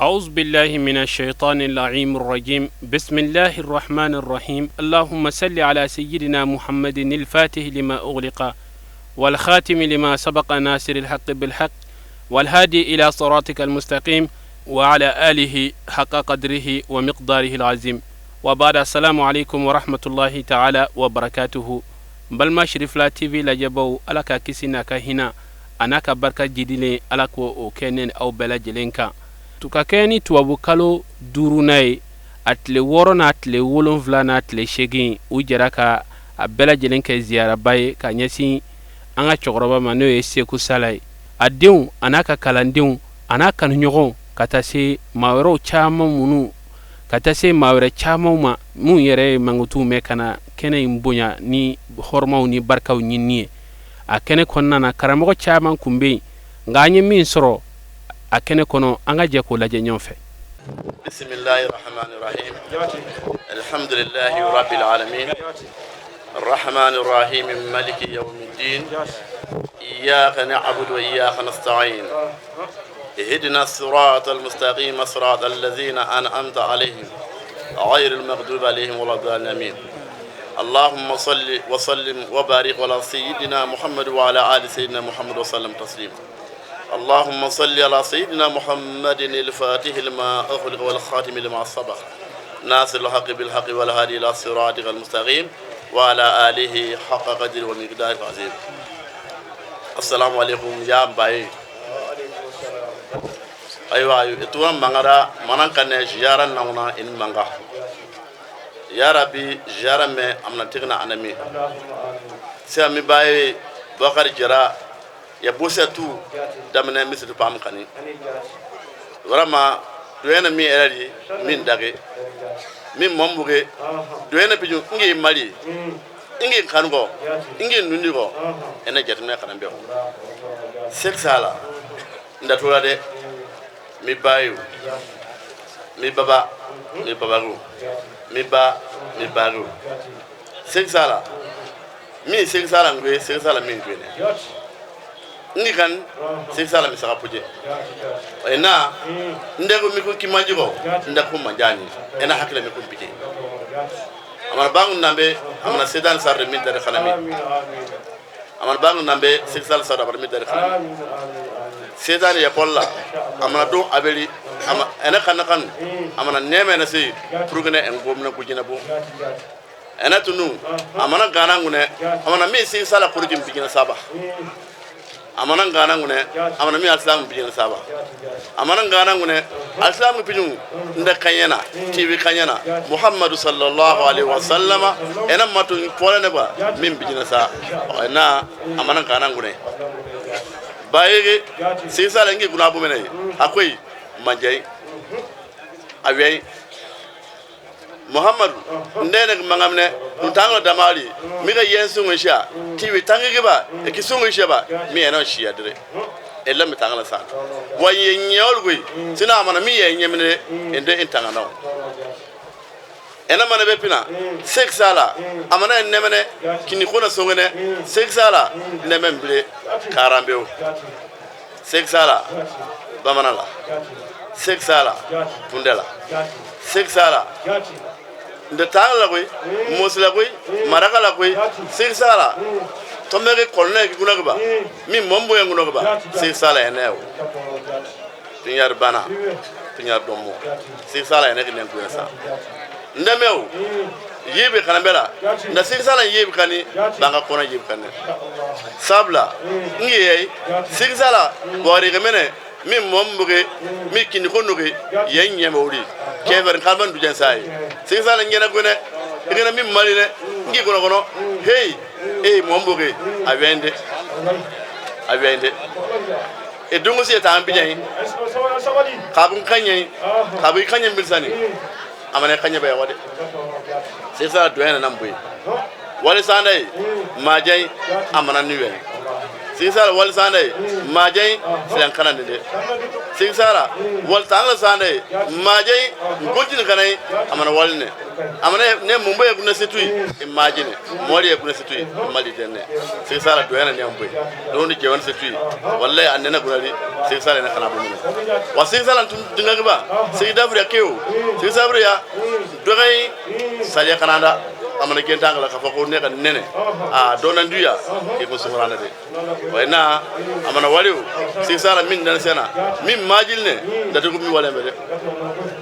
أعوذ بالله من الشيطان اللعين الرجيم. بسم الله الرحمن الرحيم. اللهم صل على سيدنا محمد الفاتح لما أغلق والخاتم لما سبق ناصر الحق بالحق والهادي إلى صراطك المستقيم وعلى آله حق قدره ومقداره العظيم. وبعد، السلام عليكم ورحمة الله تعالى وبركاته. Balima Cherifla TV lajɛbaw, Ala ka kisi n'a ka hinɛ a n'a ka barika jidilen, Ala ko o kɛ ne aw bɛɛ lajɛlen kan. Ka kɛ ni tubabu kalo duurunan ye, a tile 6 n'a tile 7 n'a tile 8, u jɛra ka a bɛɛ lajɛlen kɛ ziyaraba ye ka ɲɛsin an ka cɛkɔrɔba ma, n'o ye Seku Sala ye, a denw a n'a ka kalandenw a n'a kanuɲɔgɔnw, ka taa se maa wɛrɛw caman minnu ka taa se maa wɛrɛ caman ma minnu yɛrɛ ye mankutuw mɛn ka na kɛnɛ in bonya ni hɔrɔmaw ni barikaw ɲinini ye. A kɛnɛ kɔnɔna na, karamɔgɔ caman tun bɛ yen, nka an ye min sɔrɔ a kɛnɛ kɔnɔ, an ka jɛ k'o lajɛ ɲɔgɔn fɛ. بسم الله الرحمن الرحيم. الحمد لله رب العالمين الرحمن الرحيم مالك يوم الدين. إياك نعبد وإياك نستعين. اهدنا الصراط المستقيم، صراط الذين أنعمت عليهم غير المغضوب عليهم ولا الضالين. اللهم صل وسلم وبارك على سيدنا محمد وعلى آل سيدنا محمد وسلم تسليما. اللهم صل على سيدنا محمد الفاتح لما أغلق والخاتم لما سبق ناصر الحق بالحق والهادي إلى صراطك المستقيم وعلى آله حق قدر ومقدار العظيم. السلام عليكم يا باي. Ayiwa, tuwa mangara manan kane ziyara nanguna in manga ya Rabbi ziyara me amna tigna anami se mi baye Bakari Jara ya bose tu damne misidu pam kani vraiment doyena mi erari min dage min mombuge doyena piju ngi mali ngi kanugo ngi nundigo ene jatumne kana be sek sala ndatura de mi bayu mi baba mi babaru mi ba mi baru sek sala mi sek sala ngwe sek sala mi ngwe ngi kan sek sala mi saka puje ena ndego mi ko kimanjigo ndako manjani ena hakle mi ko pije amana bangu nambe amana sedan sarre min dare khanami amana bangu nambe sek sala sarre min dare khanami sedan ya kolla amana do abeli ama ena kan kan amana neme na sey pour que ne en gomna ko jina bo ena tunu amana gana ngune amana mi sek sala kurjim bijina saba amana ngana ngune amana mi alislam bijina saba amana ngana ngune alislam pinu nda kanyana tv kanyana Muhammadu sallallahu alaihi wasallama ena matu pole ne ba min bijina sa ena amana ngana ngune bayege sisa ngi guna bu mene akoy manjay awey Muhammadu ndene mangamne ntanglo damali mi ga yensu ngisha tiwi tangi ba e kisungu ngisha ba mi eno shia dire ella mi tangla sa wa ye nyol gui sina amana mi ye nyemne ende intanga no ena mana be pina sek sala amana nemene kini kona songene sek sala nememble karambeo sek sala bamanala sek sala pundela sek sala nde tangla koy mosla koy maraka la koy sek sala tomere kolne ki guna ba mi mombo en guna ba sek sala enew pinyar bana pinyar domo sek sala ene ki nen sa ndemew yebe kana bela nda sek sala yebe kani banga kona yebe kani sabla ngi yey sek sala bori gemene mi mombuge mi kini konuge yen nyemori kever kalban dujen sai sek sala ngena gone ngena mi maline ngi kono kono hey e mombuge awende awende e dungo si ta ambi kabun kanye kabu kanye bilsani amane kanye be wade sek sala doyena namboy wale sanday majay amana niwe Sigisala wal sande majay silan kana de sigisala wal tangla sande majay gojin kanay amana walne amana ne mumbo e kuna situi imagine mori e kuna situi mali denne sigisala doyana ne amboy don jewan situi wallahi annena gunari sigisala ne kana bumune wa sigisala tun dinga ba sigidabra kew sigisabra ya dogay sale kananda amana kentangala ka fako ne kan nene a donan duya e ko sumrana de wayna amana waliw sigisala min dan sena min majilne da to mi wala mede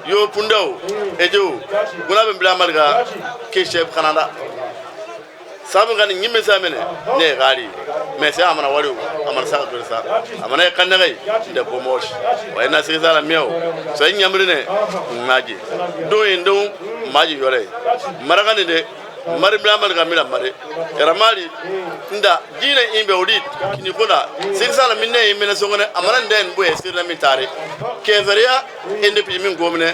yo pundaw e jow guna be bila malga ke chef kananda sabu kan nyimme samene ne gari mais c'est amana waliw amana sa do sa amana kan ngay de bomosh wayna sigisala mew so nyamrine maji do en do maji yore maragani de mari blamal ga mila mare yaramali nda jine imbe audit kini koda sigisala minne imene songone amana nden boye sirna min tare keveria ende pi min gomne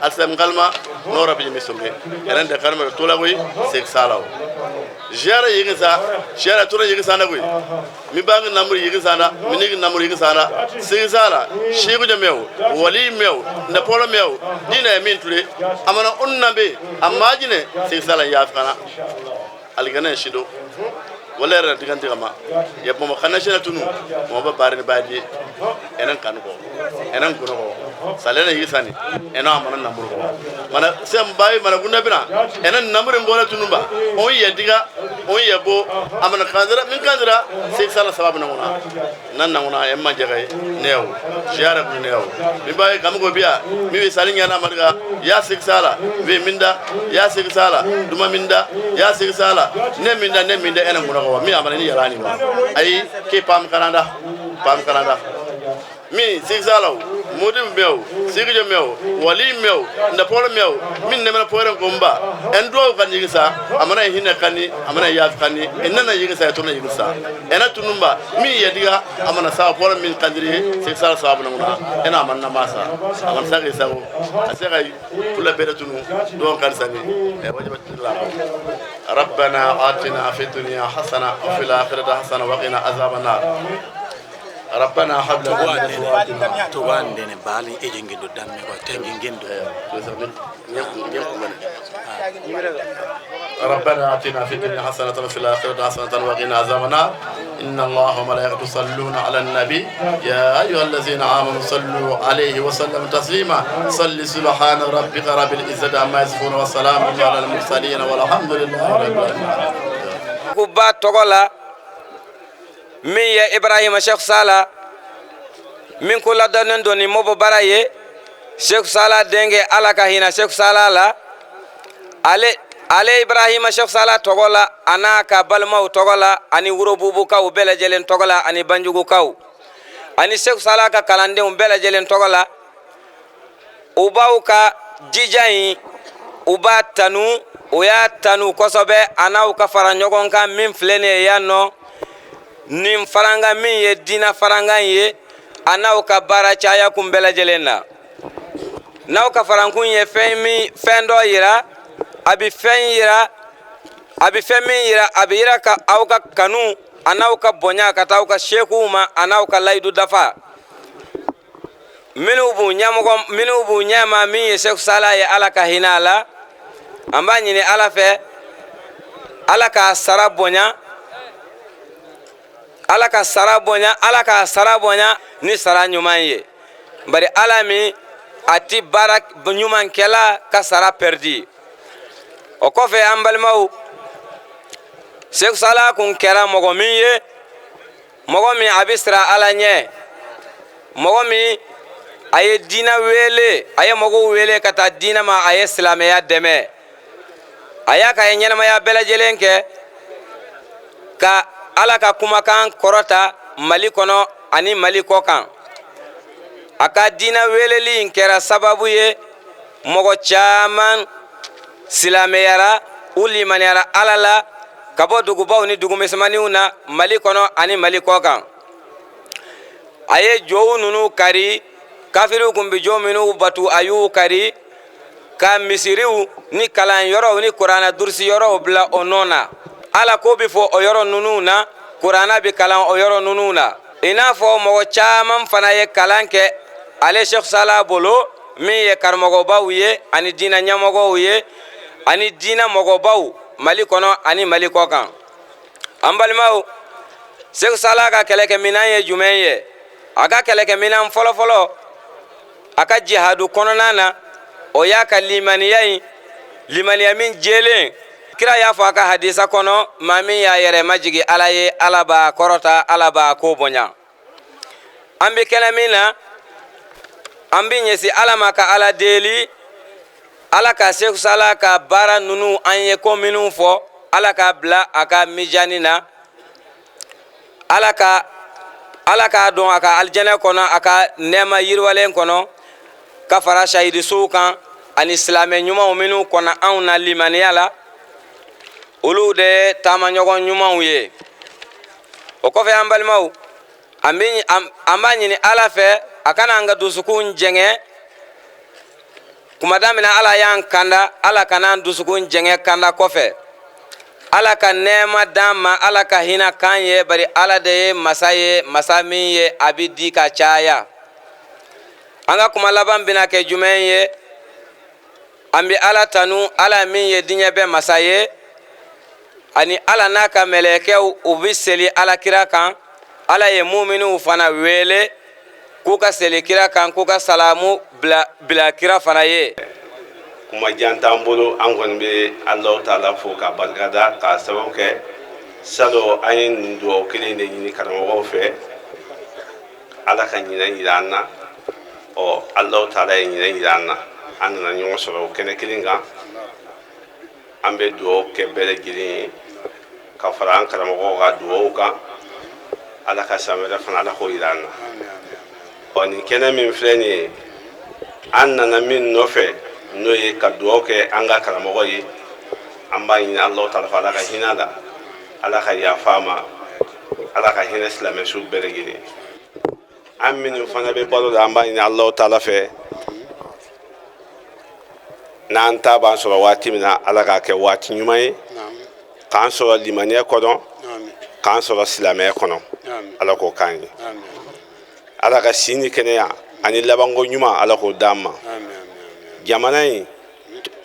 alsam galma nora bi mi songe eren de karma tola goy sigisala o jara yigisa jara tora yigisa na goy mi bang namur yigisa na mi ni namur yigisa na sigisala shigu de mew wali mew nda polo mew dina min tule amana unnabe amajine sigisala yafkana aligana shido wala ra diganti kama ya poma kana shina tunu mo ba bare ni badi enen kan ko enen gono ko salena yisani ena amana namur ko mana sem bay mana gunda bina enen namur ngona tunu ba on ye diga on ye bo amana kandira min kandira sik sala sababu nanguna nan nanguna em ma jagay neew ziara bu neew mi bay kam ko biya mi wi sali ngana marga ya sik sala wi minda ya sik sala duma minda ya sik sala ne minda ne minda enen gono ko mi amana ni yarani wa ay ke pam kananda mi sigisala modi mew sigijo mew wali mew nda polo mew min ne mena poren gomba en do kan yigisa amana hinna kanni amana yaaf kanni en nana yigisa to na yigisa ena tunumba mi yediga amana sa polo min kandiri sigisala sabu nguna ena amana masa amana sa gisa ko asega kula bere tunu don kan sani e wajibatullah ربنا آتنا في الدنيا حسنة وفي الآخرة حسنة وقنا عذاب النار ربنا هب لنا توان دين بالي اجينغ دو دامي كو تنجين دو ربنا آتنا في الدنيا حسنة وفي الآخرة حسنة وقنا عذاب النار إن الله وملائكته يصلون على النبي يا أيها الذين آمنوا صلوا عليه وسلموا تسليما صل سبحان ربك رب العزة عما يصفون وسلام على المرسلين والحمد لله رب العالمين. Kuba togola min ye Ibrahima Cheikh Sala min ko ladɔnnen don ni mobo bara ye Cheikh Sala denkɛ Ala ka hinɛ Cheikh Sala la ale Ibrahima Cheikh Sala tɔgɔ la a n'a ka balimaw tɔgɔ la ani worobubukaw bɛɛ lajɛlen tɔgɔ la ani banjugukaw ani Cheikh Sala ka kalandenw bɛɛ lajɛlen tɔgɔ la u b'aw ka jija in u b'a tanu u y'a tanu kosɛbɛ a n'aw ka fara ɲɔgɔn kan min filɛ nin ye yan nɔ nin faranga min ye diina faranga ye a n'aw ka baara caya kun bɛɛ lajɛlen na n'aw ka farankun ye fɛn dɔ yira a bɛ fɛn min yira a bɛ yira ka aw ka kanu a n'aw ka bonya ka taa aw ka sekuw ma a n'aw ka layidu dafa minnu b'u ɲɛma min ye Cheikh Sala ye Ala ka hinɛ a la an b'a ɲini Ala fɛ Ala k'a sara bonya Ala ka sara bonya Ala k'a sara bonya ni sara ɲuman ye bari Ala min a ti baara ɲumankɛla ka sara pɛridi o kɔfɛ an balimaw Cheikh Sala kun kɛra mɔgɔ min ye mɔgɔ min a bɛ siran Ala ɲɛ mɔgɔ min a ye diinɛ wele a ye mɔgɔw wele ka taa diinɛ ma a ye silamɛya dɛmɛ a y'a ka ɲɛnamaya bɛɛ lajɛlen kɛ ka Ala ka kumakan kɔrɔta Mali kɔnɔ ani Mali kɔ kan a ka diinɛ weleli in kɛra sababu ye mɔgɔ caman silamɛyara u limaniyara Ala la ka bɔ dugubaw ni dugumisɛnninw na Mali kɔnɔ ani Mali kɔ kan a ye jow ninnu kari kafiriw kun bɛ jo minnu batu a y'u kari ka misiriw ni kalanyɔrɔw ni kuranɛ durusi yɔrɔw bila o nɔ na Ala ko bɛ fɔ o yɔrɔ ninnu na Kuranna bɛ kalan o yɔrɔ ninnu na. I n'a fɔ mɔgɔ caman fana ye kalan kɛ ale Sheikh Salah bolo, min ye karamɔgɔbaw ye ani diinɛ ɲɛmɔgɔw ye ani diinɛ mɔgɔbaw Mali kɔnɔ ani Mali kɔ kan. An balimaw, Sheikh Salah ka kɛlɛkɛminɛn ye jumɛn ye? A ka kɛlɛkɛminɛn fɔlɔfɔlɔ a ka jihadu kɔnɔna na, o y'a ka limaniya ye, limaniya min jɛlen. Kira y'a fɔ a ka hadisa kɔnɔ, maa min y'a yɛrɛ majigi Ala ye, Ala b'a kɔrɔta, Ala b'a ko bonya. An bɛ kɛnɛ min na, an bɛ ɲɛsin Ala ma ka Ala deli, Ala ka Seku Sala ka baara ninnu, an ye ko minnu fɔ, Ala k'a bila a ka mijani na, Ala k'a don a ka alijɛnɛ kɔnɔ, a ka nɛɛma yiriwalen kɔnɔ, ka fara sahidisuw kan ani silamɛ ɲumanw minnu kɔnna anw na limaniya la, olu de ye taamaɲɔgɔn ɲumanw ye. O kɔfɛ, an balimaw, an b'a ɲini Ala fɛ a kana an ka dusukun jɛngɛ kuma daminɛ. Ala y'an kanda, Ala kana an dusukun jɛngɛ kanda kɔfɛ. Ala ka nɛɛma d'an ma, Ala ka hinɛ k'an ye, bari Ala de ye masa ye, masa min ye a bɛ di ka caya. An ka kuma laban bɛna kɛ jumɛn ye? An bɛ Ala tanu, Ala min ye diɲɛ bɛɛ masa ye, ani Ala n'a ka mɛlɛkɛw, u bɛ seli Ala kira kan. Ala ye muminiw fana wele k'u ka seli kira kan, k'u ka salamu bila bila kira fana ye. Kuma jan t'an bolo. An kɔni bɛ Alahu Taala fo k'a barikada, k'a sababu kɛ salon an ye nin dugawu kelen de ɲini karamɔgɔw fɛ, Ala ka ɲinɛ yira an na. Ɔ, Alahu Taala ye ɲinɛ yira an na, an nana ɲɔgɔn sɔrɔ o kɛnɛ kelen kan. An bɛ dugawu kɛ bɛɛ lajɛlen ye ka fara an karamɔgɔw ka dugawu kan. Ala ka san wɛrɛ fana, Ala k'o yira an na. Ɔ, nin kɛnɛ min filɛ nin ye, an nana min nɔfɛ, n'o ye ka dugawu kɛ an ka karamɔgɔ ye. An b'a ɲini Alahu Taala fɛ, Ala ka hinɛ la, Ala ka yafa a ma, Ala ka hinɛ silamɛsu bɛɛ lajɛlen. An minnu fana bɛ balo la, an b'a ɲini Alahu Taala fɛ, n'an ta b'an sɔrɔ waati min na, Ala k'a kɛ waati ɲuman ye, k'an sɔrɔ limaniya kɔnɔ, k'an sɔrɔ silamɛya kɔnɔ. Ala k'o k'an ye. Ala ka si ni kɛnɛya ani labanko ɲuman, Ala k'o d'an ma. Jamana in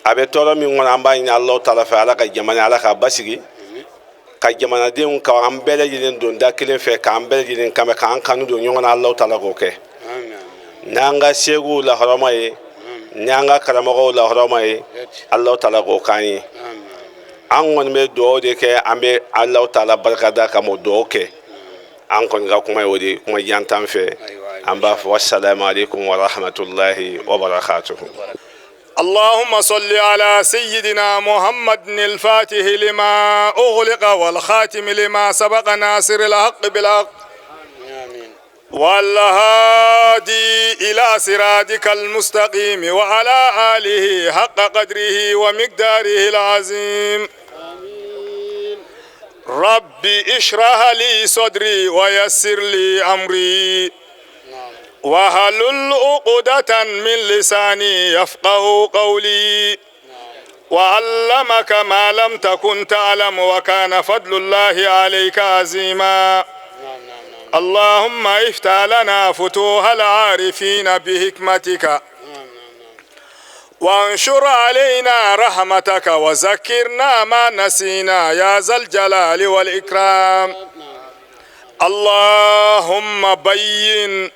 a bɛ tɔɔrɔ min kɔnɔ, an b'a ɲini Alahu Taala fɛ, Ala ka jamana, Ala k'a basigi, ka jamanadenw ka an bɛɛ lajɛlen don da kelen fɛ, k'an bɛɛ lajɛlen kanbɛn, k'an kanu don ɲɔgɔn na. Alahu Taala k'o kɛ n'an ka sekuw lahɔrɔma ye, n'an ka karamɔgɔw lahɔrɔma ye. Alahu Taala k'o k'an ye. An kɔni bɛ dugawu de kɛ, an bɛ Alahu Taala barikada ka m'o dugawu kɛ. An kɔni ka kuma ye o de ye, kuma jan t'an fɛ. An b'a fɔ wasalamu aleykum wa rahmatulahi wa barakatuhu. اللهم صل على سيدنا محمد الفاتح لما أغلق والخاتم لما سبق ناصر الحق بالحق والهادي إلى صراطك المستقيم وعلى آله حق قدره ومقداره العظيم. ربي اشرح لي صدري ويسر لي أمري واحلل عقدة من لساني يفقه قولي. وعلمك ما لم تكن تعلم وكان فضل الله عليك عظيما. اللهم افتح لنا فتوح العارفين بحكمتك، وانشر علينا رحمتك، وذكرنا ما نسينا يا ذا الجلال والإكرام. اللهم بين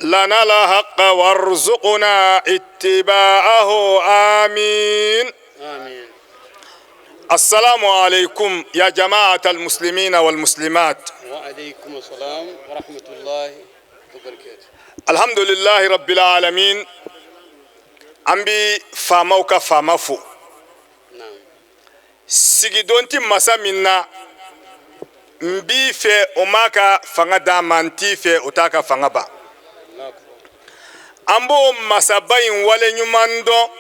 لنا الحق وارزقنا اتباعه. آمين. آمين. السلام عليكم يا جماعة المسلمين والمسلمات. وعليكم السلام ورحمة الله وبركاته. الحمد لله رب العالمين. An bi faamaw ka faama fo. Sigidon ti masa min na, n b'i fɛ o m'a ka fanga d'a ma, n t'i fɛ o t'a ka fanga ban. An b'o masaba in wale ɲuman dɔn,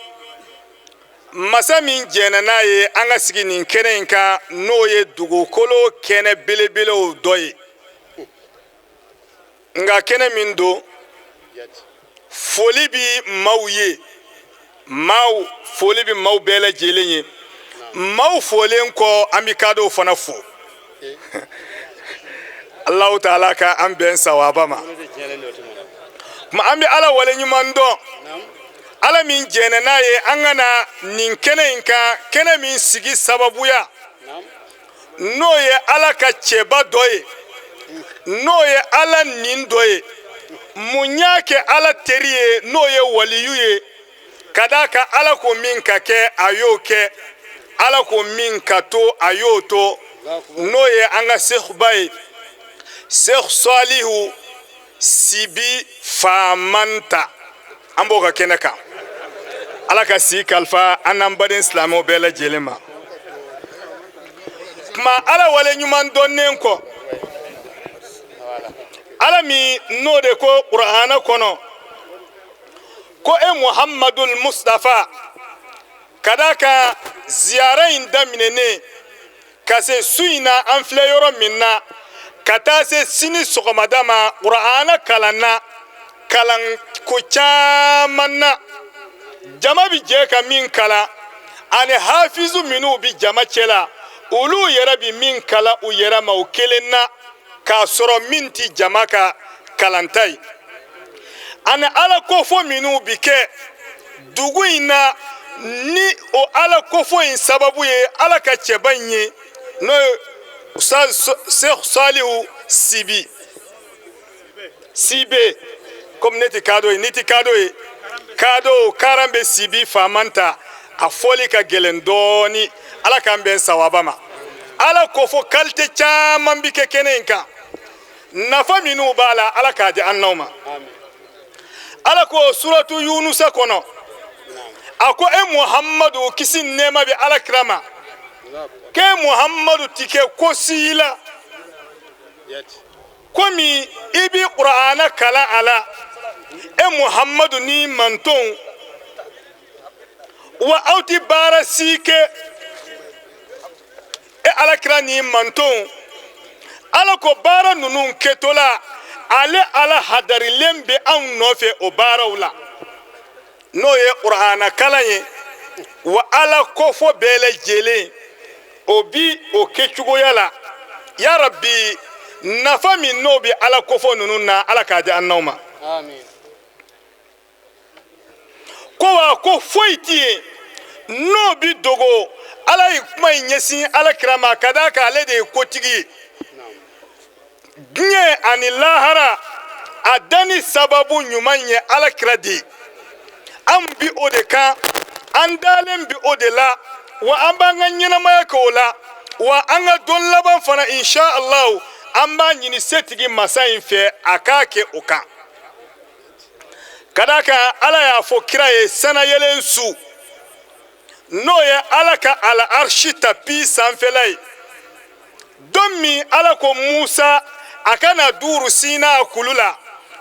masa min jɛnna n'a ye an ka sigi nin kɛnɛ in kan, n'o ye dugukolo kɛnɛ belebelew dɔ ye. Nka kɛnɛ min don, foli bi maaw ye, maaw foli bi maaw bɛɛ lajɛlen ye. Maaw folen kɔ, an bɛ kadɔw fana fo. Alahu taala ka an bɛn sawaba ma. Kuma an bɛ Ala wale ɲuman dɔn, Ala min jɛnɛ n'a ye an ka na nin kɛnɛ in kan, kɛnɛ min sigi sababuya n'o ye Ala ka cɛba dɔ ye, n'o ye Ala nin dɔ ye, mun y'a kɛ Ala teri ye, n'o ye waliyu ye, ka d'a kan Ala ko min ka kɛ a y'o kɛ, Ala ko min ka to a y'o to, n'o ye an ka sekuba ye, Seku Salihu Sibi Famanta. An b'o ka kɛnɛ kan. Ala ka si kalifa an n'an baden silamɛw bɛɛ lajɛlen ma. Kuma Ala wale ɲuman dɔnnen kɔ, Ala min n'o de ko Kurana kɔnɔ ko e Muhamadul Mustafa, ka d'a kan ziyara in daminɛnen ka se su in na an filɛ yɔrɔ min na, ka taa se sini sɔgɔmada ma, Kurana kalanna kalanko caman na, jama bi jɛ ka min kalan, ani hafizu minnu bi jama cɛ la, olu yɛrɛ bi min kalan u yɛrɛ ma o kelen na, k'a sɔrɔ min ti jama ka kalanta ye, ani Ala kofɔ minnu bi kɛ dugu in na, ni o Ala kofɔ in sababu ye Ala ka cɛba in ye, n'o ye Ustaz Seku Salihu Sibi Sibe. Komi ne ti kadɔ ye, n'i ti kadɔ ye, kadɔ karan bɛ Sibi Famanta, a fɔli ka gɛlɛn dɔɔni. Ala k'an bɛn sawaba ma. Ala kofɔ qualité caman bi kɛ kɛnɛ in kan, nafa minnu b'a la, Ala k'a di an n'aw ma. Ala ko suratu Yunusa kɔnɔ, a ko e Muhamadu, kisi nɛɛma bɛ Ala kira ma, k'e Muhamadu ti kɛ ko si la komi i bi Kurana kalan a la, e Muhamadu ni mantonw, wa aw ti baara si kɛ, e Ala kira ni mantonw. Ala ko baara ninnu kɛtɔla, ale Ala hadarilen bɛ anw nɔfɛ o baaraw la, n'o ye Kurana kalan ye, wa Ala kofɔ bɛɛ lajɛlen o bi o kɛcogoya la. Ya Rabbi, nafa min n'o bɛ Ala kofɔ ninnu na, Ala k'a di an n'aw ma. Ko wa ko foyi tɛ yen n'o bi dogo. Ala ye kuma in ɲɛsin Ala kira ma, ka d'a kan ale de ye kotigi ye diɲɛ ani lahara. A danni sababu ɲuman ye Ala kira de ye. An bi o de kan, an dalen bi o de la, wa an b'an ka ɲɛnamaya kɛ o la, wa an ka don laban fana, insha Allah, an b'a ɲini setigi masa in fɛ a k'a kɛ o kan. Ka d'a kan Ala y'a fɔ kira ye sanayɛlɛn su, n'o ye Ala ka ala arisi tapi sanfɛla ye, don min Ala ko Musa a ka na Duuru Sina kulu la.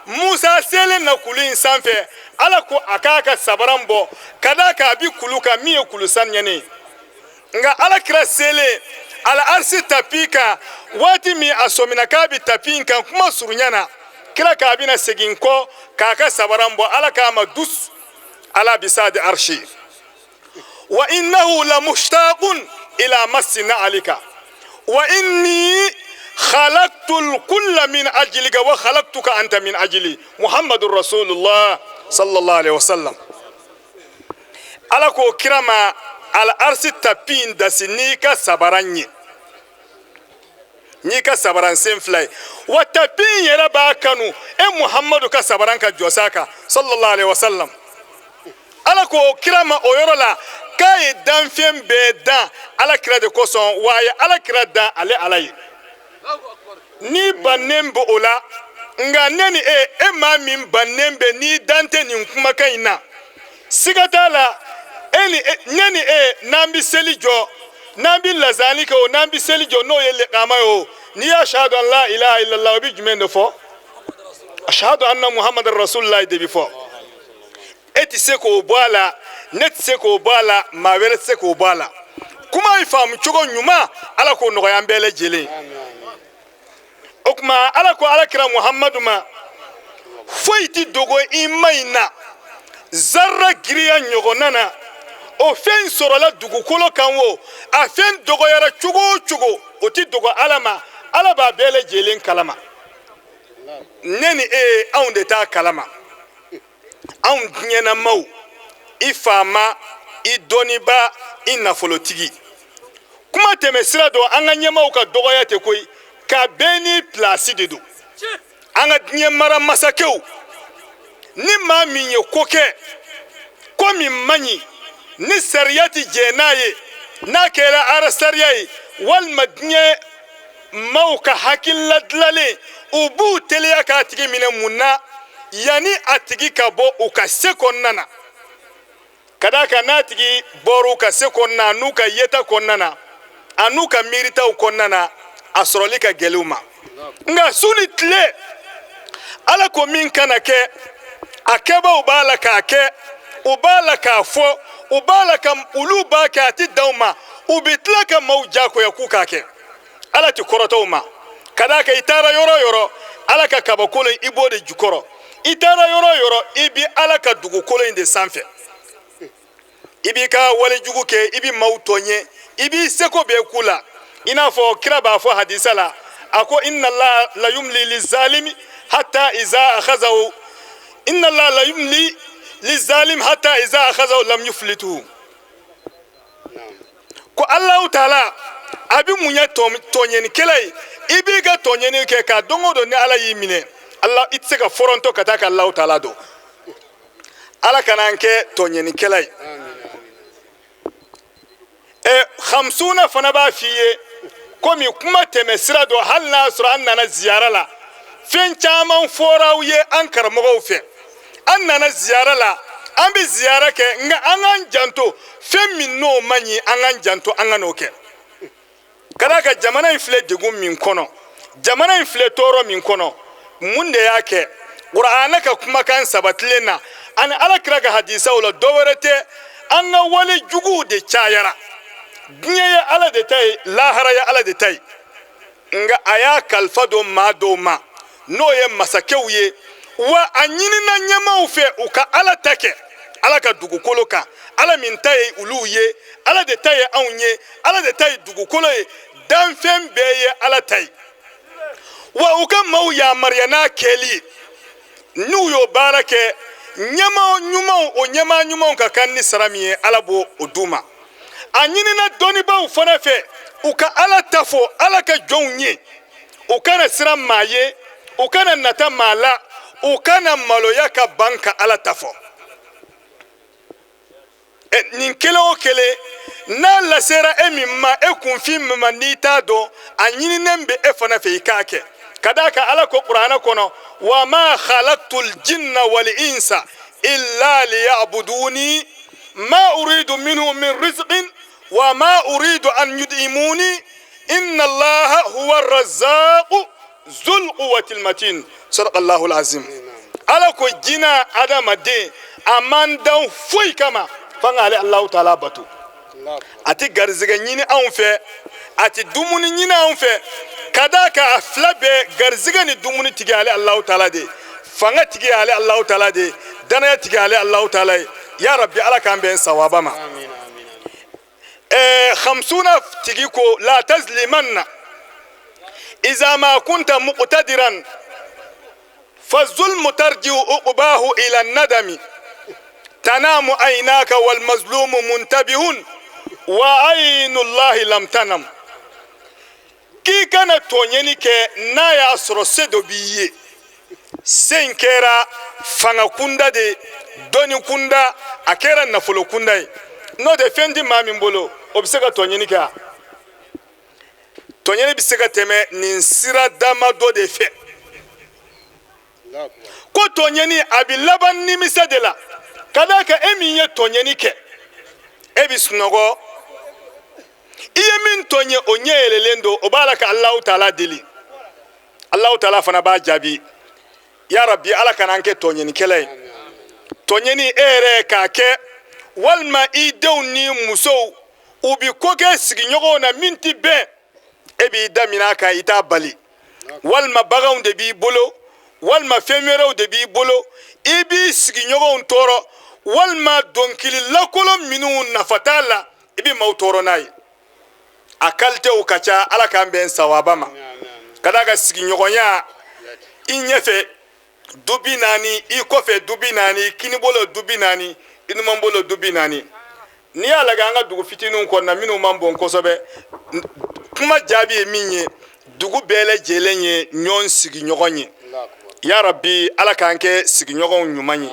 Musa selen na kulu in sanfɛ, Ala ko a k'a ka sabaran bɔ, ka d'a kan a bi kulu kan min ye kulu saniyɛnen. Nka Ala kira selen ala arisi tapi kan, waati min a sɔmina k'a bi tapi in kan, kuma surunya na, kira k'a bɛna segin kɔ k'a ka sabaran bɔ, Ala k'a ma dus ala bisadi arshi wa innahu la mushtaqun ila massi na'alika wa inni khalaqtu al-kulla min ajlika wa khalaqtuka anta min ajli Muhammadur Rasulullah sallallahu alaihi wasallam. Ala ko kira ma, ala arsi tapi in dasi n'i ka sabaran ye, n'i ka sabaran sen fila ye, wa tapi in yɛrɛ b'a kanu e Muhammadu ka sabaran ka jɔ s'a kan sallallahu alaihi wasallam. Ala ko kira ma o yɔrɔ la k'a ye danfɛn bɛɛ dan Ala kira de kosɔn, wa a ye Ala kira dan ale Ala ye. N'i bannen bɛ o la, nka ne ni e, e maa min bannen bɛ n'i dan tɛ nin kumakan in na, siga t'a la, e ni e, ne ni e, n'an bɛ seli jɔ, n'an bɛ lazani kɛ o, n'an bɛ seli jɔ, n'o ye lekama ye o, n'i y'a ashadu an la ilaha illallah, o bɛ jumɛn de fɔ? Ashadu anna Muhammadu rasulullah de bɛ fɔ. E tɛ se k'o bɔ a la, ne tɛ se k'o bɔ a la, maa wɛrɛ tɛ se k'o bɔ a la. Kuma in faamu cogo ɲuman, Ala k'o nɔgɔya an bɛɛ lajɛlen. O tuma Ala ko Ala kira Muhammadu ma, foyi tɛ dogo i ma in na zarra giriya ɲɔgɔnna na, o fɛn sɔrɔla dugukolo kan o, a fɛn dɔgɔyara cogo o cogo, o tɛ dogo Ala ma. Ala b'a bɛɛ lajɛlen kalama. Ne ni e, anw de t'a kalama. Anw diɲɛnamaw, i faama, i dɔnniba, i nafolotigi, kuma tɛmɛ sira dɔn. An ka ɲɛmaaw ka dɔgɔya tɛ koyi, ka bɛɛ n'i pilasi de don. An ka diɲɛ mara masakɛw, ni maa min ye ko kɛ, ko min man ɲi, ni sariya ti jɛn n'a ye, n'a kɛra ara sariya ye walima diɲɛ maaw ka hakilila dilanlen, u b'u teliya k'a tigi minɛ. Mun na? Yanni a tigi ka bɔ u ka se kɔnɔna na. Ka d'a kan, n'a tigi bɔra u ka se kɔnɔna, n'u ka yeta kɔnɔna na, a n'u ka miiritaw kɔnɔna na, a sɔrɔli ka gɛlɛn u ma. Nka su ni tile, Ala ko min kana kɛ, a kɛbaaw b'a la k'a kɛ, u b'a la k'a fɔ, u b'a la ka olu b'a kɛ. A ti dan u ma, u bɛ tila ka maaw jagoya k'u k'a kɛ. Ala ti kɔrɔtɔ u ma. Ka d'a kan, i taara yɔrɔ o yɔrɔ, Ala ka kabakolo in, i b'o de jukɔrɔ. I taara yɔrɔ o yɔrɔ, i bi Ala ka dugukolo in de sanfɛ. I b'i ka walejugu kɛ, i bɛ maaw tɔɲɛ, i b'i seko bɛɛ k'u la. I n'a fɔ kira b'a fɔ hadisa la, a ko: inna Allah la yumli lizalimi hatta iza akhazahu, inna Allah la yumli lizalim hatta iza akhazahu lam yuflituhu. Ko Alahu Taala a bɛ mun ye tɔɲɛnikɛla ye? I b'i ka tɔɲɛni kɛ ka don o don, ni Ala y'i minɛ, Ala, i tɛ se ka fɔrɔntɔ ka taa ka Alahu Taala dɔn. Ala kana an kɛ tɔɲɛnikɛla ye. Ɛ, hamsuna fana b'a f'i ye, komi kuma tɛmɛ sira dɔ, hali n'a sɔrɔ an nana ziyara la, fɛn caman fɔra aw ye an karamɔgɔw fɛ. An nana ziyara la, an bɛ ziyara kɛ, nka an k'an janto fɛn min n'o man ɲi, an k'an janto, an ka n'o kɛ. Ka d'a kan, jamana in filɛ degun min kɔnɔ, jamana in filɛ tɔɔrɔ min kɔnɔ, mun de y'a kɛ? Kuranɛ ka kumakan sabatilen na ani Ala kira ka hadisaw la, dɔ wɛrɛ tɛ, an ka wale juguw de cayara. Diɲɛ ye Ala de ta ye, lahara ye Ala de ta ye, nka a y'a kalifa don maa dɔw ma, n'o ye masakɛw ye. Wa a ɲinina ɲɛmaaw fɛ u ka Ala ta kɛ Ala ka dugukolo kan. Ala min ta ye olu ye, Ala de ta ye anw ye, Ala de ta ye dugukolo ye, danfɛn bɛɛ ye Ala ta ye. Wa u ka maaw yamaruya n'a kɛli ye. N'u y'o baara kɛ, ɲɛmaa ɲumanw, o ɲɛmaa ɲumanw ka kan ni sara min ye, Ala b'o o d'u ma. A ɲinina dɔnnibaaw fana fɛ u ka Ala ta fɔ Ala ka jɔnw ye. U kana siran maa ye, u kana nata maa la, u kana maloya ka ban ka Ala ta fɔ. Nin kelen o kelen n'a lasera e min ma, e kunfin min ma, n'i t'a dɔn, a ɲininen bɛ e fana fɛ i k'a kɛ. Ka d'a kan, Ala ko Kuranɛ kɔnɔ: wa ma khalaqtul jinna wal insa illa liya'buduni ma uridu minhum min rizqin wa ma uridu an yud'imuni inna Allaha huwa razzaqu zul quwwatil matin. Sadaqa Allahul azim. Ala ko jina, adamaden, a man dan foyi kama fo k'ale Allahu Taala bato. A tɛ garizigɛ ɲini anw fɛ, a tɛ dumuni ɲini anw fɛ. Ka d'a kan, a fila bɛɛ, garizigɛ ni dumuni tigi, ale Allahu Taala de ye. Fanga tigi, ale Allahu Taala de ye. Danaya tigi, ale Allahu Taala ye. Ya Rabbi, Ala k'an bɛn sawaba ma. Hamsuna tigi ko: la tazlimanna iza ma kunta muqtadiran fazulmu tarji'u uqbahu ila nadami tanamu aynaka wal mazlumu muntabihun wa aynu llahi lam tanam. K'i kana tɔɲɛni kɛ n'a y'a sɔrɔ se dɔ b'i ye. Se in kɛra fanga kunda de, dɔnni kunda, a kɛra nafolo kunda ye. N'o tɛ, fɛn tɛ maa min bolo, o bɛ se ka tɔɲɛni kɛ. A tɔɲɛni bɛ se ka tɛmɛ nin sira damadɔ de fɛ. Ko tɔɲɛni, a bɛ laban nimisa de la. Ka d'a kan, e min ye tɔɲɛni kɛ, e bɛ sunɔgɔ, i ye min tɔɲɛ, o ɲɛ yɛlɛlen don, o b'a la ka Alahu Taala deli, Alahu Taala fana b'a jaabi. Ya Rabbi, Ala kana an kɛ tɔɲɛnikɛla ye. Tɔɲɛni, e yɛrɛ k'a kɛ, walima i denw ni musow, u bi ko kɛ sigiɲɔgɔnw na min ti bɛn, e b'i da minɛ a kan, i t'a bali. Walima baganw de b'i bolo, walima fɛn wɛrɛw de b'i bolo, i b'i sigiɲɔgɔnw tɔɔrɔ, walima dɔnkili lakolon minnu nafa t'a la, i bɛ maaw tɔɔrɔ n'a ye. A kalitew ka ca. Ala k'an bɛn sawaba ma. Ka d'a kan sigiɲɔgɔnya, i ɲɛfɛ du 40, i kɔfɛ du 40, kinibolo du 40, i numanbolo du 40. N'i y'a lajɛ an ka dugu fitininw kɔnɔna minnu man bon kosɛbɛ, kuma jaabi ye min ye, dugu bɛɛ lajɛlen ye ɲɔgɔn sigiɲɔgɔn ye. Ya rabi, Ala k'an kɛ sigiɲɔgɔnw ɲuman ye.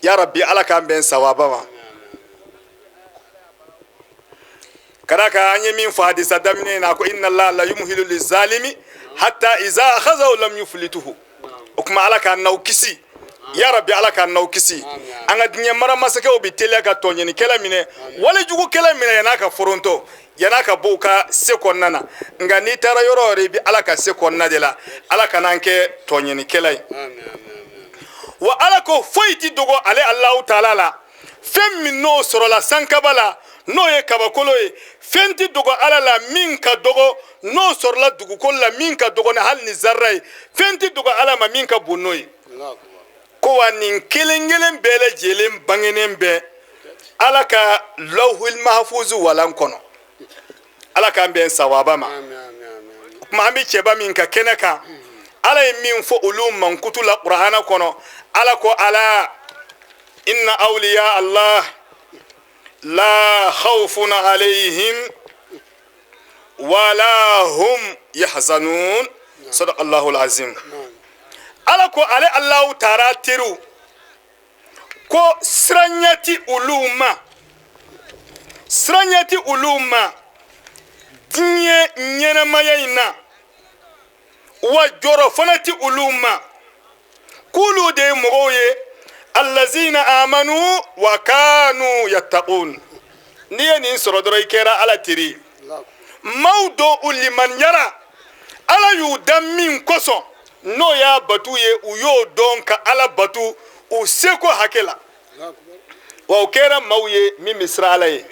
Ya rabi, Ala k'an bɛn sawaba ma. Ka d'a kan an ye min fɔ hadisa daminɛ na, ko inna Allah la yumhilu lizalimi hatta iza akhazahu lam yuflituhu. O kuma, Ala k'an n'aw kisi. Ya rabi, Ala k'an n'aw kisi. An ka diɲɛ mara masakɛw bɛ teliya ka tɔɲɛnikɛla minɛ, walejugukɛla minɛ, yan'a ka forontɔ, yan'a ka bɔ u ka se kɔnɔna na. Nka n'i taara yɔrɔ o yɔrɔ, i bɛ Ala ka se kɔnɔna de la. Ala kan'an kɛ tɔɲɛnikɛla ye. Wa Ala ko foyi ti dogo ale Alahu taala la. Fɛn min n'o sɔrɔla sankaba la, n'o ye kabakolo ye, fɛn ti dogo Ala la min ka dɔgɔ n'o sɔrɔla dugukolo la, min ka dɔgɔ ni hali ni zarra ye. Fɛn ti dogo Ala ma min ka bon n'o ye. Ko wa nin kelen kelen bɛɛ lajɛlen bangenen bɛ Ala ka lawhil mahfuzu walan kɔnɔ. Ala k'an bɛn sawaba ma. Kuma an bɛ cɛba min ka kɛnɛ kan, Ala ye min fɔ olu mankutu la Kurahana kɔnɔ, Ala ko: ala inna awliya Allah la khawfun alayhim wala hum yahzanun. Sadaqa Allahu alazim. Ala ko ale Allahu taara teriw ko siranya ti olu ma, siranya ti olu ma diɲɛ ɲɛnamaya in na, wa jɔrɔ fana ti olu ma. K'olu de ye mɔgɔw ye, allazina amanu wa kanu yattaqun. N'i ye nin sɔrɔ dɔrɔn, i kɛra Ala teri. Maaw dɔw, u limaniyara, Ala y'u da min kosɔn, n'o y'a batu ye, u y'o dɔn ka Ala batu u seko hakɛ la. Wa o kɛra maaw ye min bɛ siran Ala ye.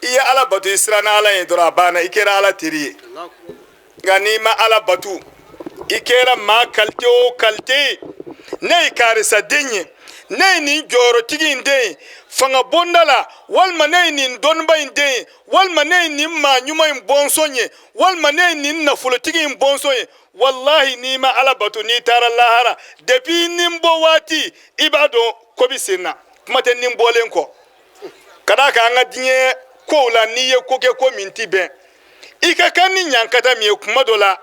I ye Ala batu, i siranna Ala ye dɔrɔn, a banna, i kɛra Ala teri ye. Nka n'i ma Ala batu, i kɛra maa qualité o qualité ye, ne ye karisa den ye, ne ye nin jɔyɔrɔtigi in den ye fanga bonda la, walima ne ye nin dɔnniba in den ye, walima ne ye nin maa ɲuman in bɔnsɔn ye, walima ne ye nin nafolotigi in bɔnsɔn ye, walahi, n'i ma Ala batu, n'i taara lahara, depuis nin bɔ waati, i b'a dɔn ko bɛ sen na, kuma tɛ nin bɔlen kɔ. Ka d'a kan an ka diɲɛ kow la, n'i ye ko kɛ ko min ti bɛn, i ka kan ni ɲankata min ye, kuma dɔ la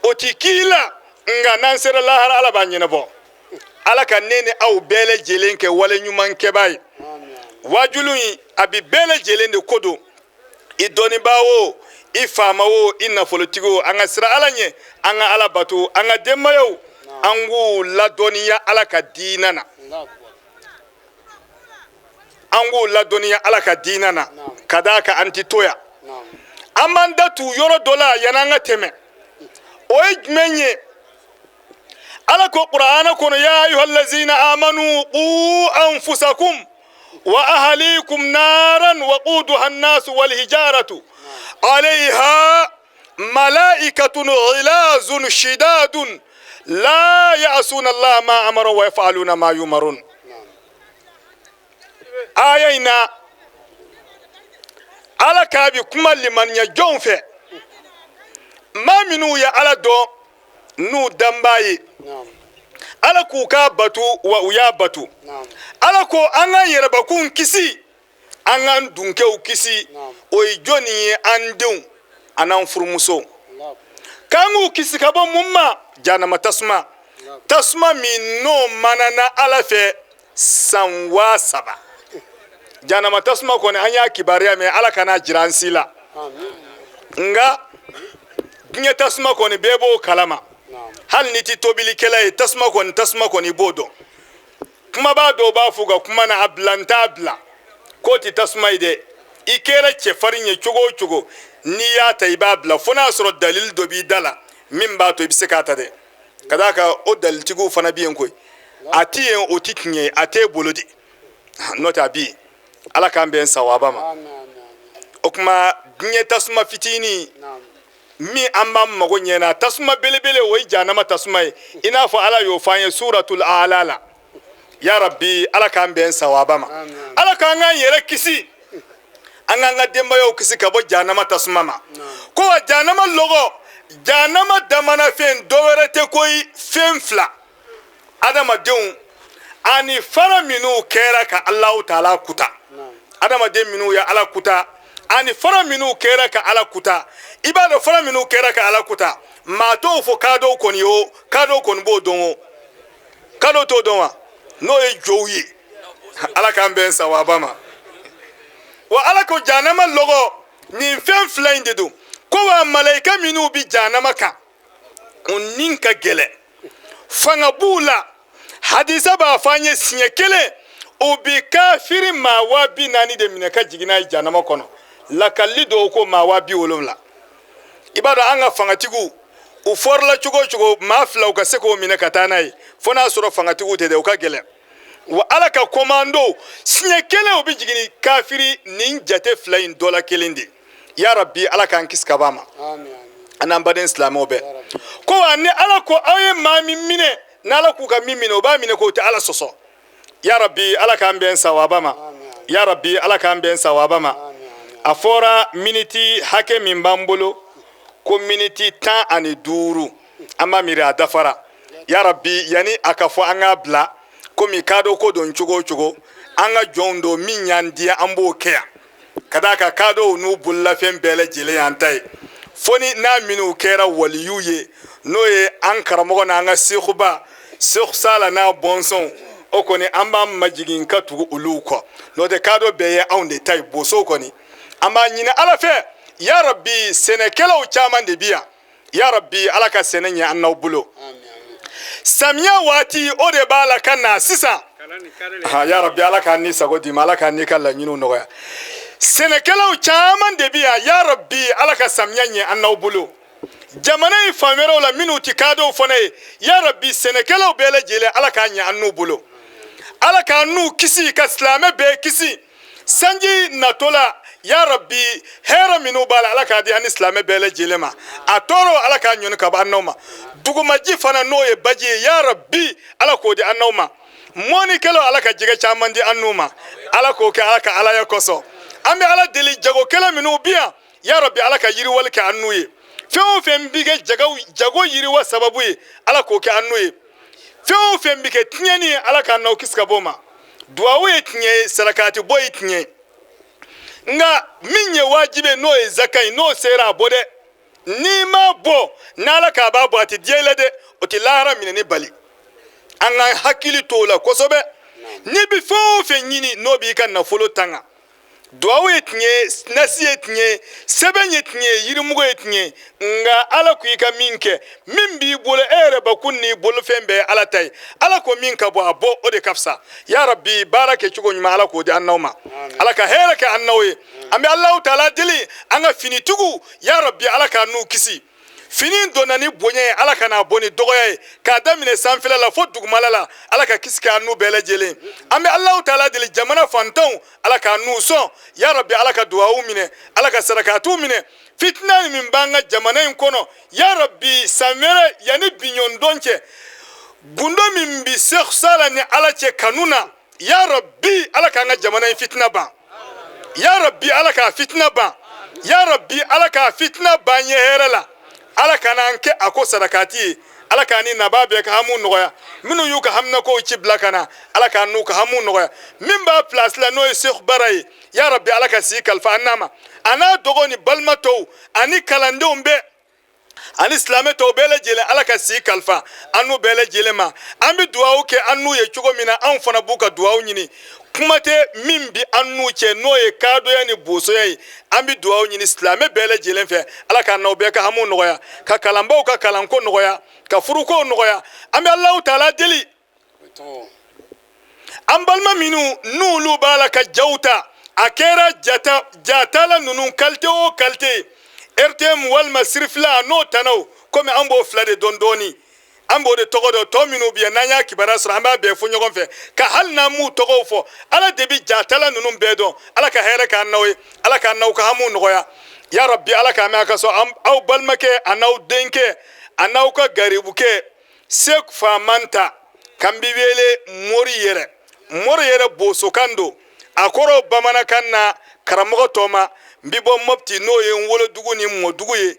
o ti k'i la. Nka n'an sera lahara, Ala b'a ɲɛnabɔ. Ala ka ne ni aw bɛɛ lajɛlen kɛ wale ɲuman kɛbaa ye. Wajulu in, a bi bɛɛ lajɛlen de ko don, i dɔnnibaa o, i faama o, i nafolotigi o. An ka siran Ala ɲɛ, an ka Ala bato, an ka denbayaw, an k'u ladɔnniya Ala ka diinɛ na, an k'u ladɔnniya Ala ka diinɛ na. Ka d'a kan an ti to yan, an b'an da tu yɔrɔ dɔ la yan'an ka tɛmɛ. O ye jumɛn ye? Ala ko Qur'ana kɔnɔ: ya ayyuhallazina amanu qu anfusakum wa ahlikum naran waquduha an-nas wal hijaratu alayha malaikatun ghilazun shidadun la ya'suna Allah ma amara wa yaf'aluna ma yumarun. Aya in na, Ala k'a bi kuma limaniya jɔnw fɛ, maa minnu ye Ala dɔn n'u danbaa ye. Ala k'u k'a batu, wa u y'a batu. Ala ko an k'an yɛrɛbakun kisi, an k'an dunkɛw kisi. O ye jɔnni ye? An denw an'an furumusow, k'an k'u kisi ka bɔ mun ma? Jahanama tasuma, tasuma min n'o manana Ala fɛ san 3000. Jahanama tasuma kɔni, an y'a kibaruya mɛn, Ala kana jira an si la. Nka diɲɛ tasuma kɔni, bɛɛ b'o kalama. Hali n'i ti tobilikɛla ye, tasuma kɔni, tasuma kɔni, i b'o dɔn. Kumabaa dɔw b'a fɔ u ka kuma na: a bila, n t'a bila, k'o tɛ tasuma ye dɛ. I kɛra cɛfarin ye cogo o cogo, n'i y'a ta, i b'a bila, fo n'a sɔrɔ dalili dɔ b'i da la min b'a to i bɛ se k'a ta dɛ. Ka d'a kan o dalilitigiw fana bɛ yen koyi. A ti yen, o ti tiɲɛ ye, a t'e bolo de, n'o tɛ a bɛ yen. Ala k'an bɛn sawaba ma. O tuma, diɲɛ tasuma fitinin min an b'an mago ɲɛna, tasuma belebele, o ye jahanama tasuma ye, i n'a fɔ Ala y'o fɔ an ye suratul Ala la. Ya rabbi, Ala k'an bɛn sawaba ma. Ala k'an k'an yɛrɛ kisi, an k'an ka denbayaw kisi ka bɔ jahanama tasuma ma. Ko wa jahanama lɔgɔ Jahanama damanafɛn dɔ wɛrɛ tɛ koyi, fɛn fila, adamadenw ani fara minnu kɛra ka Alahu taala kuta. Adamaden minnu ye Ala kuta ani fara minnu kɛra ka Ala kuta. I b'a dɔn fara minnu kɛra ka Ala kuta, maa t'o fɔ kadɔw kɔni ye o, kadɔw kɔni b'o dɔn o, kadɔw t'o dɔn wa? N'o ye jow ye. Ala k'an bɛn sawaba ma. Wa Ala ko jahanama lɔgɔ nin fɛn fila in de don ko wa malayika minnu bi jahanama kan, u ni ka gɛlɛn, fanga b'u la. Hadisa b'a fɔ an ye siɲɛ kelen u bi kafiri maa 40.000 de minɛ ka jigin n'a ye jahanama kɔnɔ. Lakali dɔw ko maa 70.000. I b'a dɔn an ka fangatigiw u fɔrila cogo o cogo, maa fila u ka se k'o minɛ ka taa n'a ye, fo n'a sɔrɔ fangatigiw tɛ dɛ, u ka gɛlɛn. Wa Ala ka komando siɲɛ kelen u bɛ jigin ni kafiri nin jate fila in dɔ la kelen de. Ya Rabbi, Ala k'an kisi ka bɔ a ma, an n'an baden silamɛw bɛɛ. Ko wa ni Ala ko aw ye maa min minɛ, n'Ala k'u ka min minɛ, u b'a minɛ k'o tɛ Ala sɔsɔ. Ya Rabbi, Ala k'an bɛn sawaba ma. Ya Rabbi, Ala k'an bɛn sawaba ma. A fɔra miniti hakɛ min b'an bolo ko miniti 15, an b'a miiri a dafara. Ya Rabbi, yanni a ka fɔ an k'a bila, komi kadɔ ko don cogo o cogo, an ka jɔnw don, min y'an diya an b'o kɛ yan, ka d'a kan kadɔw n'u bololafɛn bɛɛ lajɛlen y'an ta ye, fo ni n'a minnu kɛra waliyu ye, n'o ye an karamɔgɔ n'an ka sekuba Seku Sala n'a bɔnsɔnw. O kɔni an b'an majigin ka tugu olu kɔ, n'o tɛ kadɔ bɛɛ ye anw de ta ye. Boso kɔni an b'a ɲini Ala fɛ, ya Rabbi, sɛnɛkɛlaw caman de bi yan. Ya Rabbi, Ala ka sɛnɛ ɲɛ an n'aw bolo. Samiya waati o de b'a la ka na sisan. Ya Rabbi, Ala k'an ni sago d'i ma, Ala k'an n'i ka laɲiniw nɔgɔya. Sɛnɛkɛlaw caman de bi yan. Ya Rabbi, Ala ka samiya ɲɛ an n'aw bolo. Jamana in fan wɛrɛw la minnu tɛ kadɔw fana ye, ya Rabbi, sɛnɛkɛlaw bɛɛ lajɛlen, Ala k'a ɲɛ an n'u bolo, Ala k'an n'u kisi, ka silamɛ bɛɛ kisi. Sanji natɔ la, ya Rabbi, hɛrɛ minnu b'a la, Ala k'a di an ni silamɛ bɛɛ lajɛlen ma. A tɔɔrɔ, Ala k'a ɲɔni ka bɔ an n'aw ma. Dugumaji fana, n'o ye baji ye, ya Rabbi, Ala k'o di an n'aw ma. Mɔnikɛlaw, Ala ka jɛgɛ caman di an n'u ma, Ala k'o kɛ Ala ka alaya kosɔn. An bɛ Ala deli, jagokɛla minnu bi yan, ya Rabbi, Ala ka yiriwali kɛ an n'u ye. Fɛn o fɛn bi kɛ jago yiriwa sababu ye, Ala k'o kɛ an n'u ye. Fɛn o fɛn bi kɛ tiɲɛni ye, Ala k'an n'aw kisi ka bɔ o ma. Duwawu ye tiɲɛ ye, sarakati bɔ ye tiɲɛ ye, nka min ye wajibi ye, n'o ye zaka ye, n'o sera a bɔ dɛ. N'i m'a bɔ, n'Ala k'a b'a bɔ, a tɛ diya i la dɛ, o tɛ lahara minɛni bali. An ka hakili t'o la kosɛbɛ. N'i bɛ fɛn o fɛn ɲini, n'o b'i ka nafolo tanga, duwawu ye tiɲɛ ye, nasi ye tiɲɛ ye, sɛbɛn ye tiɲɛ ye, yirimugu ye tiɲɛ ye, nka Ala ko i ka min kɛ, min b'i bolo, e yɛrɛ bakun n'i bolofɛn bɛɛ ye Ala ta ye. Ala ko min ka bɔ, a bɔ, o de ka fisa. Ya Rabbi, baara kɛ cogo ɲuman, Ala k'o di an n'aw ma. Ala ka hɛrɛ kɛ an n'aw ye. An bɛ Alahu taala deli, an ka finitigiw, ya Rabbi, Ala k'an n'u kisi. Fini donna ni bonya ye, Ala kana bɔ ni dɔgɔya ye, k'a daminɛ sanfɛla la fo dugumala la. Ala ka kisi k'an n'u bɛɛ lajɛlen. An bɛ Alahu taala deli, jamana fantanw, Ala k'an n'u sɔn. Ya Rabbi, Ala ka duwawu minɛ, Ala ka sarakatiw minɛ. Fitina min b'an ka jamana in kɔnɔ, ya Rabbi, san wɛrɛ yanni biɲɔndɔn cɛ, gundo min bi Seku Sala ni Ala cɛ kanu na, ya Rabbi, Ala k'an ka jamana in fitina ban. Ya Rabbi, Ala k'a fitina ban. Ya Rabbi, Ala k'a fitina ban ye hɛrɛ la. Ala kana an kɛ a ko sarakati ye. Ala k'an ni nabaa bɛɛ ka hamu nɔgɔya. Minnu y'u ka haminakow ci bila ka na, Ala k'an n'u ka hamu nɔgɔya. Min b'a place la, n'o ye Seku Bara ye, ya Rabbi, Ala ka si kalifa an n'a ma, a n'a dɔgɔ ni balima tɔw ani kalandenw bɛɛ ani silamɛ tɔw bɛɛ lajɛlen. Ala ka si kalifa an n'u bɛɛ lajɛlen ma. An bɛ duwawu kɛ an n'u ye cogo min na, anw fana b'u ka duwawu ɲini. Kuma tɛ min bi an n'u cɛ, n'o ye kadoya ni bosoya ye. An bɛ duwawu ɲini silamɛ bɛɛ lajɛlen fɛ, Ala k'an n'aw bɛɛ ka hamu nɔgɔya, ka kalanbaw ka kalanko nɔgɔya, ka furukow nɔgɔya. An bɛ Alahu taala deli, an balima minnu n'olu b'a la ka jaw ta, a kɛra jatala ninnu kalite o kalite, RTM walima sirifila n'o tanaw, komi an b'o fila de dɔn dɔɔni, an b'o de tɔgɔ dɔn. Tɔ minnu bɛ yan, n'an y'a kibaruya sɔrɔ, an b'a bɛɛ fɔ ɲɔgɔn fɛ, ka hali n'an m'u tɔgɔw fɔ, Ala de bɛ jatala ninnu bɛɛ dɔn. Ala ka hɛrɛ k'an n'aw ye, Ala k'an n'aw ka hamu nɔgɔya. Ya Rabbi, Ala k'a mɛn a ka so. Aw balimakɛ a n'aw denkɛ a n'aw ka garibukɛ Seku Famanta kan bi wele Mori yɛrɛ, Mori yɛrɛ bosokan don, a kɔrɔ bamanankan na karamɔgɔ tɔma. N bi bɔ Mɔpti, n'o ye n wolodugu ni mɔdugu ye.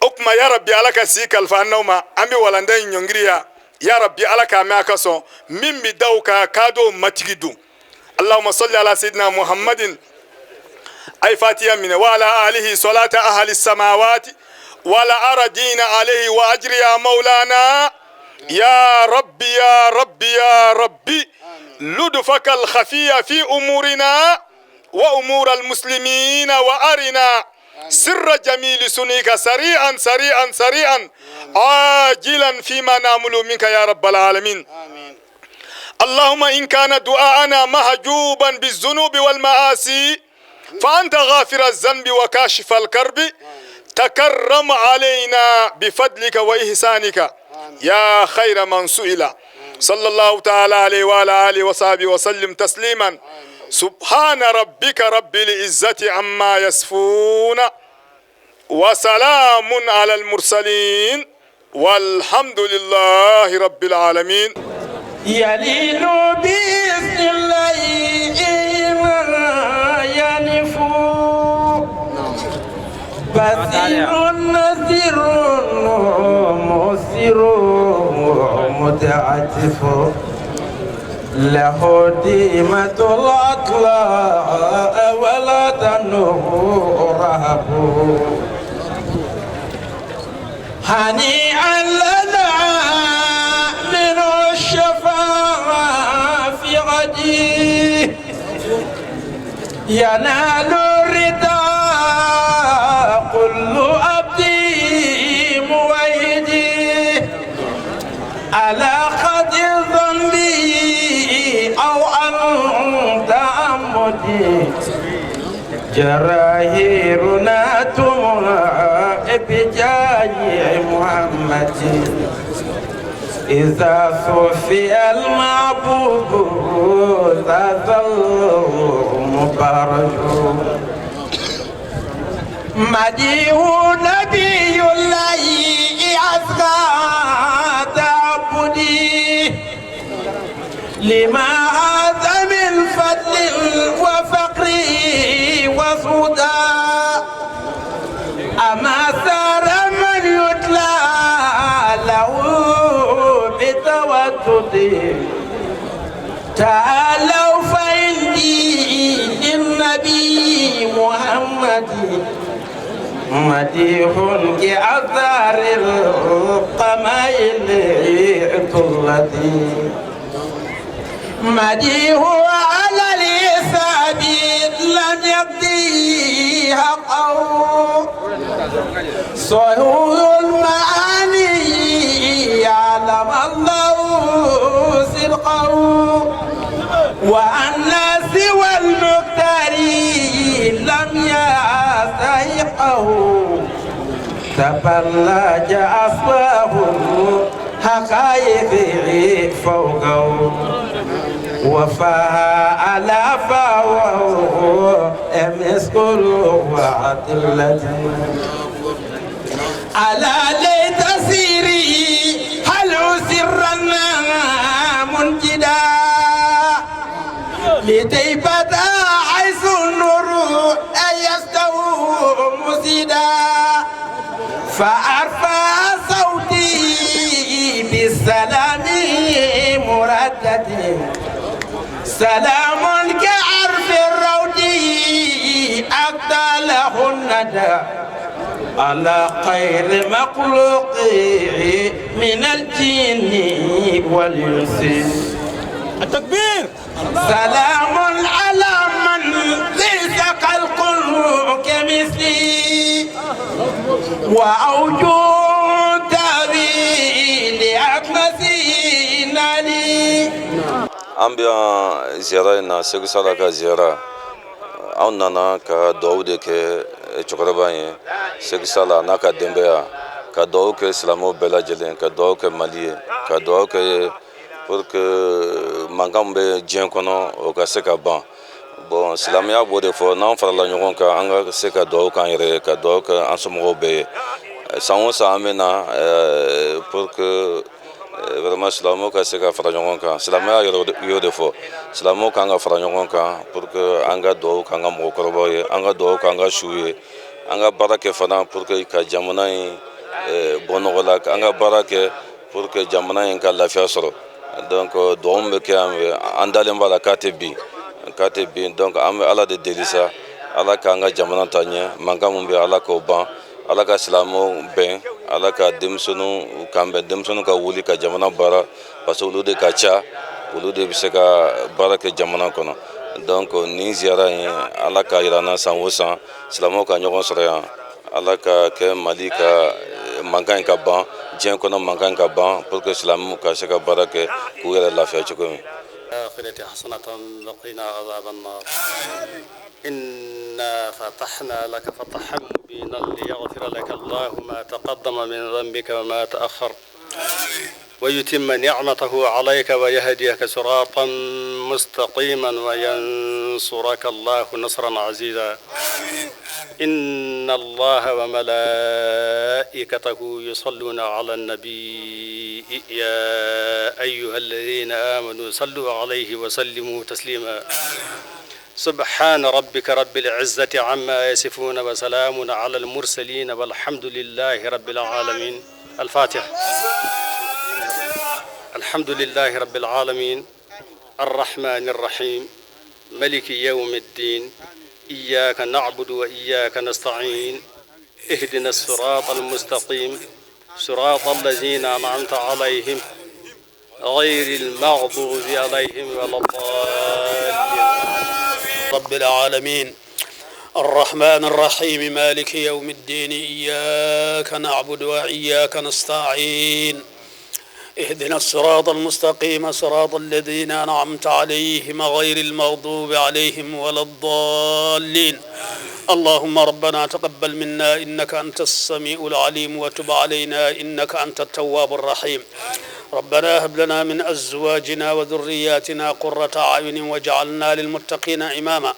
O tuma, ya Rabbi, Ala ka si kalifa an n'aw ma. An bɛ walanda in ɲɔngiri yan. Ya Rabbi, Ala k'a mɛn a ka sɔn min bɛ da o kan k'a dɔw matigi dun. اللهم صل على سيدنا محمد. أي فاتحة من وعلى آله صلاة أهل السماوات والأرضين عليه وأجر. يا مولانا، يا ربي، يا ربي، يا ربي، لطفك الخفي في أمورنا وأمور المسلمين، وأرنا سر جميل صنعك سريعا سريعا سريعا عاجلا فيما نأمل منك يا رب العالمين. اللهم إن كان دعاءنا محجوبا بالذنوب والمعاصي، فأنت غافر الذنب وكاشف الكرب، تكرم علينا بفضلك وإحسانك يا خير من سئل. صلى الله تعالى عليه وعلى آله وصحبه وسلم تسليما. سبحان ربك رب العزة عما يصفون، وسلام على المرسلين، والحمد لله رب العالمين. يلين بإذن الله ينفو بصير نذير مسير متعتف له ديمة الأطلاع ولا تنه رهب. هنيئا لنا من الشفاعة في غدي ينال الرضا كل عبدي موحدي على قدر ذنبي أو عن تعمدي. جراهيرنا تمنع بجاه محمد. إذا صفي المعبود ذا المبارك مديه نبي الله أزكى تعبدي لما هذا من فضل وفقر وسودا. أما سار من يتلى له بتودد، تعالوا فإني للنبي محمد مديح كأثار القمائل التي مديح على الحساب لم يقضي حقه. صهور المعاني يعلم الله صدقه، وأن سوى المختار لم يستحقه. تبلج أصله حقائق فوقه وفاها على فوق مسك الوعد التي على ليت سيري هل سرنا منجدا لتيبتا حيث النور يستوي مسيدا. فأرفع صوتي بالسلام مردد سلام كعرف الروض أقضى له الندى على خير مخلوق من الجن والإنس. التكبير. سلام على من ليس خلق كمثلي وأوجه تابي لأكنسي لي. An bɛ yan ziyara in na, Segu Sala ka ziyara. Anw nana ka dugawu de kɛ cɛkɔrɔba in ye, Segu Sala n'a ka denbaya, ka dugawu kɛ silamɛw bɛɛ lajɛlen, ka dugawu kɛ Mali ye, ka dugawu kɛ pour que mankan min bɛ diɲɛ kɔnɔ, o ka se ka ban. Bon, silamɛya b'o de fɔ, n'an farala ɲɔgɔn kan, an ka se ka dugawu k'an yɛrɛ ye, ka dugawu kɛ an somɔgɔw bɛɛ ye. San o san an bɛ na pour que vraiment silamɛw ka se ka fara ɲɔgɔn kan. Silamɛya yɛrɛ y'o de fɔ, silamɛw kan ka fara ɲɔgɔn kan pour que an ka dugawu k'an ka mɔgɔkɔrɔbaw ye, an ka dugawu k'an ka suw ye, an ka baara kɛ fana pour que ka jamana in bɔ nɔgɔ la, an ka baara kɛ pour que jamana in ka lafiya sɔrɔ. Donc dugawu min bɛ kɛ yan, an dalen b'a la k'a tɛ bin, k'a tɛ bin. Donc an bɛ Ala de deli sa, Ala k'an ka jamana ta ɲɛ, mankan min bɛ, Ala k'o ban, Ala ka silamɛw bɛn, Ala ka denmisɛnninw kan bɛn, denmisɛnninw ka wuli ka jamana baara, parce que olu de ka ca, olu de bɛ se ka baara kɛ jamana kɔnɔ. Donc nin ziyara in, Ala k'a yira an na san o san, silamɛw ka ɲɔgɔn sɔrɔ yan. Ala ka kɛ Mali ka mankan in ka ban, diɲɛ kɔnɔ mankan in ka ban, pour que silamɛw ka se ka baara kɛ k'u yɛrɛ lafiya cogo min. الآخرة حسنة وقنا عذاب النار. إنا فتحنا لك فتحا مبينا ليغفر لك الله ما تقدم من ذنبك وما تأخر ويتم نعمته عليك ويهديك صراطا مستقيما وينصرك الله نصرا عزيزا. إن الله وملائكته يصلون على النبي يا أيها الذين آمنوا صلوا عليه وسلموا تسليما. سبحان ربك رب العزة عما يصفون وسلام على المرسلين والحمد لله رب العالمين. الفاتحة. الحمد لله رب العالمين الرحمن الرحيم ملك يوم الدين إياك نعبد وإياك نستعين اهدنا الصراط المستقيم صراط الذين أنعمت عليهم غير المغضوب عليهم ولا الضالين. رب العالمين الرحمن الرحيم مالك يوم الدين إياك نعبد وإياك نستعين اهدنا الصراط المستقيم صراط الذين أنعمت عليهم غير المغضوب عليهم ولا الضالين. اللهم ربنا تقبل منا إنك أنت السميع العليم وتب علينا إنك أنت التواب الرحيم. ربنا هب لنا من أزواجنا وذرياتنا قرة أعين واجعلنا للمتقين إماما.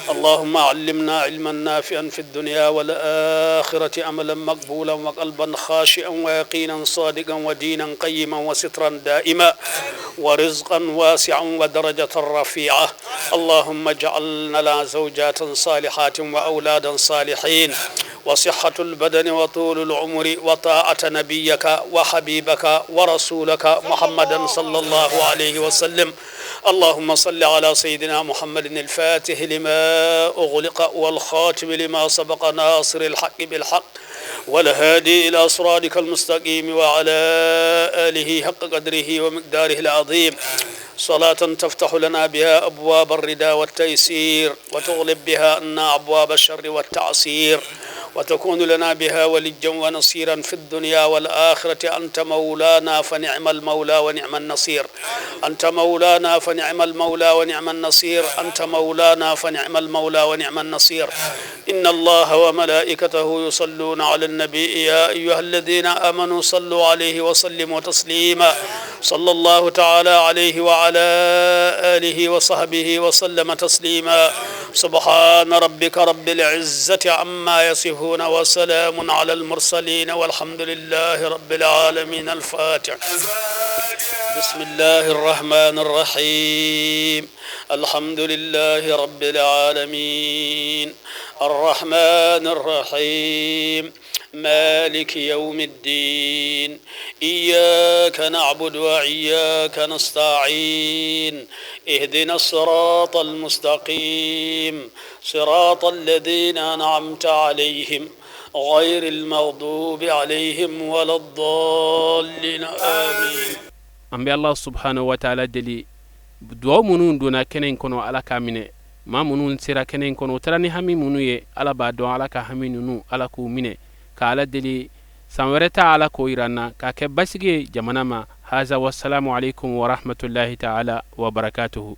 اللهم علمنا علما نافعا في الدنيا والآخرة، عملا مقبولا وقلبا خاشعا ويقينا صادقا ودينا قيما وسترا دائما ورزقا واسعا ودرجة رفيعة. اللهم اجعلنا لنا زوجات صالحات وأولادا صالحين وصحة البدن وطول العمر وطاعة نبيك وحبيبك ورسولك محمدا صلى الله عليه وسلم. اللهم صل على سيدنا محمد الفاتح لما أغلق والخاتم لما سبق ناصر الحق بالحق والهادي إلى صراطك المستقيم وعلى آله حق قدره ومقداره العظيم. صلاة تفتح لنا بها أبواب الردى والتيسير وتغلب بها عنا أبواب الشر والتعسير وتكون لنا بها وليا ونصيرا في الدنيا والآخرة. أنت مولانا فنعم المولى ونعم النصير. أنت مولانا فنعم المولى ونعم النصير. أنت مولانا فنعم المولى ونعم النصير. إن الله وملائكته يصلون على النبي يا أيها الذين آمنوا صلوا عليه وسلموا تسليما. صلى الله تعالى عليه وعلى آله وصحبه وسلم تسليما. سبحان ربك رب العزة عما يصفون وسلام على المرسلين والحمد لله رب العالمين. الفاتح. بسم الله الرحمن الرحيم. الحمد لله رب العالمين الرحمن الرحيم مالك يوم الدين إياك نعبد وإياك نستعين اهدنا الصراط المستقيم صراط الذين أنعمت عليهم غير المغضوب عليهم ولا الضالين. آمين. An bɛ Allah subhanahu wa ta'ala deli, duwawu minnu donna kɛnɛ in kɔnɔ, Ala k'a minɛ. Maa minnu sera kɛnɛ in kɔnɔ, u taara ni hami minnu ye, Ala b'a dɔn. Ala ka hami ninnu, Ala k'u minɛ. Ka Ala deli, san wɛrɛ ta, Ala k'o yira an na, k'a kɛ basigi ye jamana ma. Haza wasalamu alaikum warahmatullahi ta'ala wa barakatuhu.